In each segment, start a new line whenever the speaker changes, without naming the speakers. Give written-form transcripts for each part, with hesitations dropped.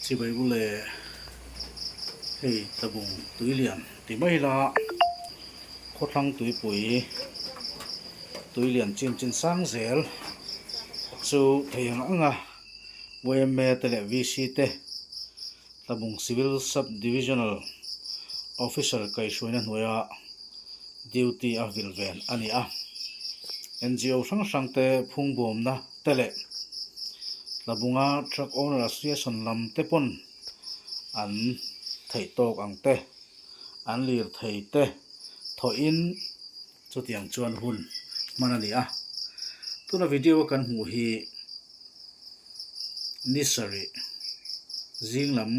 Chibai u le, hei tlabung tui lian ti mai ila khawthlang tuipui tui lian chin chin sang zel chu thei ang ang a yma te leh VC te tlabung civil sub divisional officer kaihhruaina hnuaia duty a vil ven a ni a, NGO hrang hrang te phungbawmna te leh Tlabunga Truck Owner Association lam te pawn an theih tawk ang te, an lir thei te thawhin chutiang chuan hun hman a ni a. Tuna video a kan hmuh hi ni sarih zing lam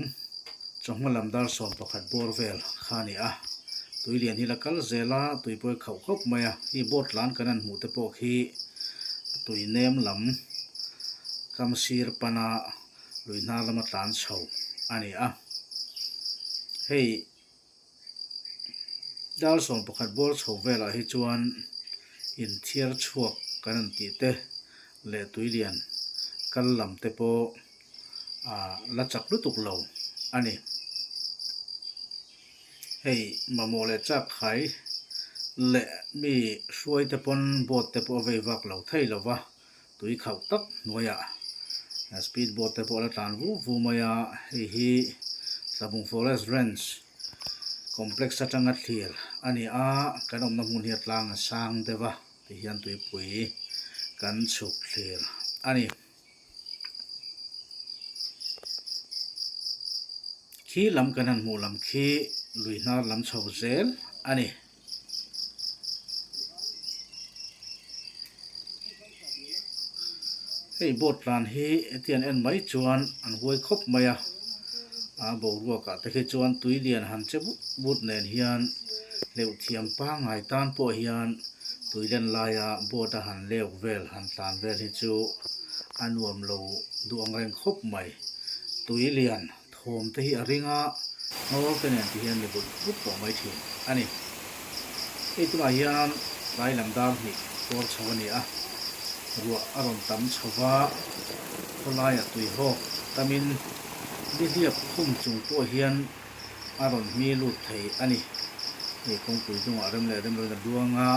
chawhma lam dar 11 bawr vel kha a ni a. Tui lian hi la kal zel a, tui pawh hi khauh khawp mai a. Hei boat tlan kan han hmuh te pawh khi tui nem lam kam sir pana lui hnar lama tlan chho a ni a. Hei dar 11 bawr chho velah hi chuan inthiar chhuak kan han tih te leh tui lian kal lam te pawh ah la chak lutuk lo a ni. Hei mamawh leh chak khai leh mi hruai te pawn boat te pawh a vei vak lo thei lo va, tui khauh tak hnuaiah speed boat te pawh a la tlan vu vu mai a, hei hi Tlabung Forest Ranch complex atanga thlir a ni a, kan awmna hmun hi a tlang a sang deuh a tihian tuipui kan chhuk thlir a ni. Khi lam kan han hmuh lam khi lui hnar lam chho zel a ni. Hei boat tlan hi hetiang en mai chuan an huai khawp mai a, a boruakah te khi chuan tui lian han che but but nen hian hleuh thiam pangngai tan pawh hian tui len laia boat a han leuh vel han tlan vel hi chu a nuam lo duh ang reng khawp mai. Tui lian thawm te hi a ring a, hnawr te nen ti hian ni but but tawh mai thin a ni. Hei tunah hian tlai lam dar hnih kawr chho a ni a, ruah a rawn tam chho va, khawlaiah tui hawk tamin nihliap khum chung pawh hian a rawn hmi lut thei a ni. Hei kawngpui hnungah rem leh rem loin a duang a,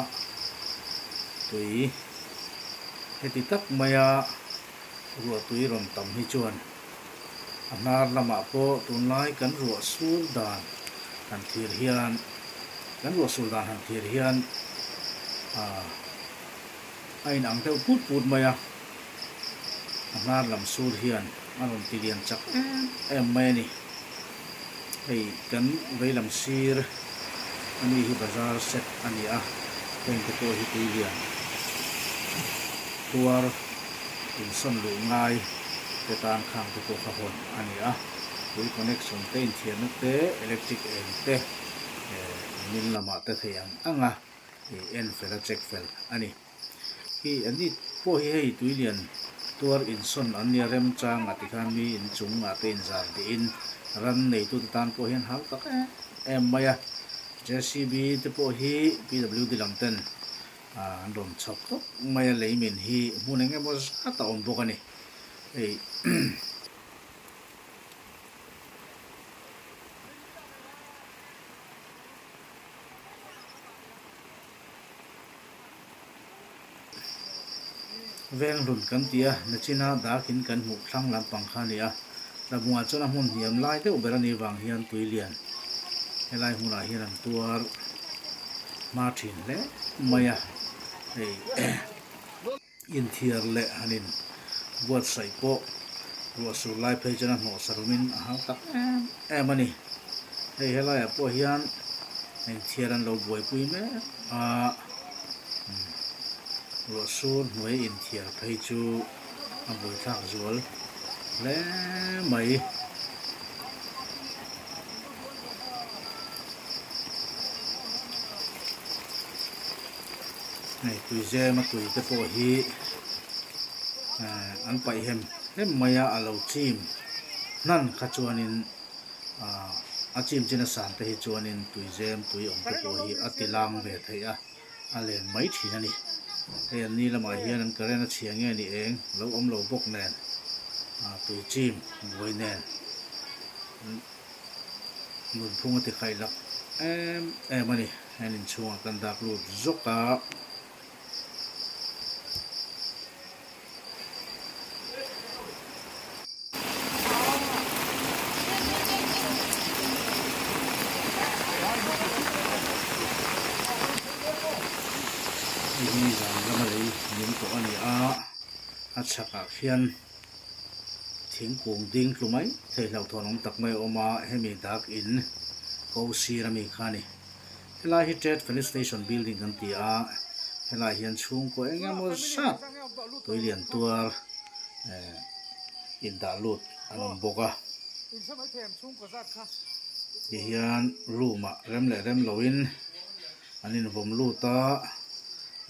tui heti tak maia ruah tui rawn tam hi chuan a hnar lamah pawh tunlai kan ruah sul dan han thlir hian kan ruah sul dan han thlir hian ah a inang deuh put put mai a, a hnar lam sur hian a rawn ti lian chak em em mai a ni. Hei kan vei lam sir a mi hi bazar set a ni a, heng te pawh hi tui lian tuar insawn luh ngai te tan khang te pawh kha hawn a ni a, tui connection te inthiarna te electric eng te min lamah te thei ang ang a en fel a check fel a ni. Hi an ni pawh hi hei tuilian tuar insawn an nia remchang ah tikhan mi inchung ah te inzar tiin ran neitute tan pawh hian hau tak em em mai a. JCB te pawh hi PWD lam ten an rawn chhawp tawp mai a leimin hi hmun eng emaw zat a awm bawk a ni. Hei. Venghlun kan ti a, nachina darkin kan hmuh thlang lampang kha a ni a, Tlabungah chuan a hmun hniam lai deuh ber a nih vang hian tui lian helai hmunah hian an tuar hma thin hle mai a, hei inthiar leh han in buatsaih pawh ruah sur lai phei chuan a hnawh sarumin a hau tak em em a ni. Hei helaiah pawh hian inthiar an lo buaipui mek a, ruah sur hnuai inthiar phei chu a buaithlak zual hle mai. Hei tui zem a tui te pawh hi an paih hem hem mai a, a lo chim hnan kha chuanin a chim chin a san te hi chuanin tui zem tui awm te pawh hi a ti lang ve theih a, a len mai thin a ni. Hei an ni lamah hian an current a chhia nge ni eng lo awm lo bawk nen tui chim buai nen. Nunphung a ti khaih lak em em a ni. Heng inchhungah kan dak lut zawk a. Hei hi zan lama lei min tawh a ni a, a chhakah khian thingkung ding tlu mai thei hlauhthawn awm tak mai a awm a, hemi dak in ko sir ami kha a ni. Helai hi Trade Felicitation Building kan ti a, helai hian chhungkaw eng emaw zat tui lian tuar eh indah lut an awm bawk a. Tihian room ah rem leh rem loin an invawm lut a,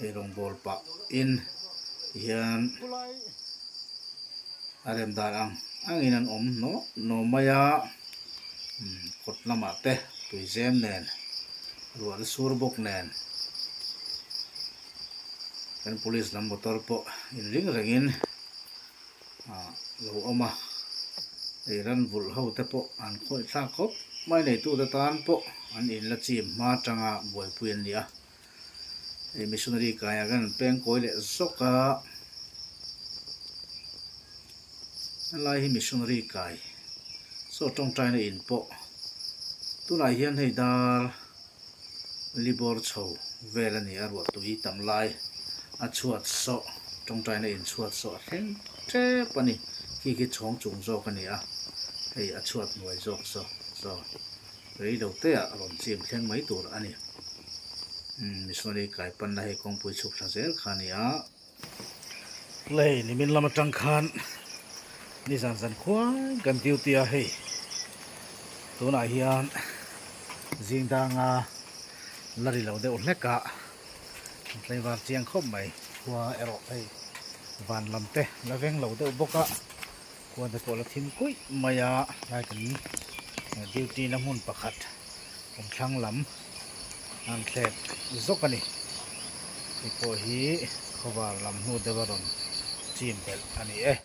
eirawngbawl pah in tihian a rem dan ang angin an awm nawk nawk mai a, kawt lamah te tuizem nen ruah la sur bawk nen kan police lam motor pawh inring rengin ah lo awm a, hei ran vulh ho te pawh an khawih thlak khawp mai neitute tan pawh an inla chim hma atanga buaipui an ni a. Hei missionary kaiah khan an peng kawi leh zawk a, helai hi missionary kai saw tawngtaina in pawh tunah hian hei dar libawr chho vel a ni a ruah tui tam lai a chhuat sawh tawngtaina in chhuat sawh a thleng tep a ni khi khi chhawng chung zawk a ni a hei a chhuat hnuai zawk saw saw. Rei lo te ah rawn chim thleng mai tur a ni. Umm missionary kai panna hei kawngpui chhuk thla zel kha a ni a. Lei nimin lam atang khan nizan zan khuai kan duty a hei tunah hian zing danga la ri lo deuh hlek a tlaivar chiang khawp mai khua erawh hei van lam te la veng lo deuh bawk a. Khuan te pawh la thim kuih mai a, tlai kan duty na hmun pakhat kawmthlang lam an thlek zawk a ni. Hei pawh hi khawvar lam hnu deuh a rawn chim belh a ni e.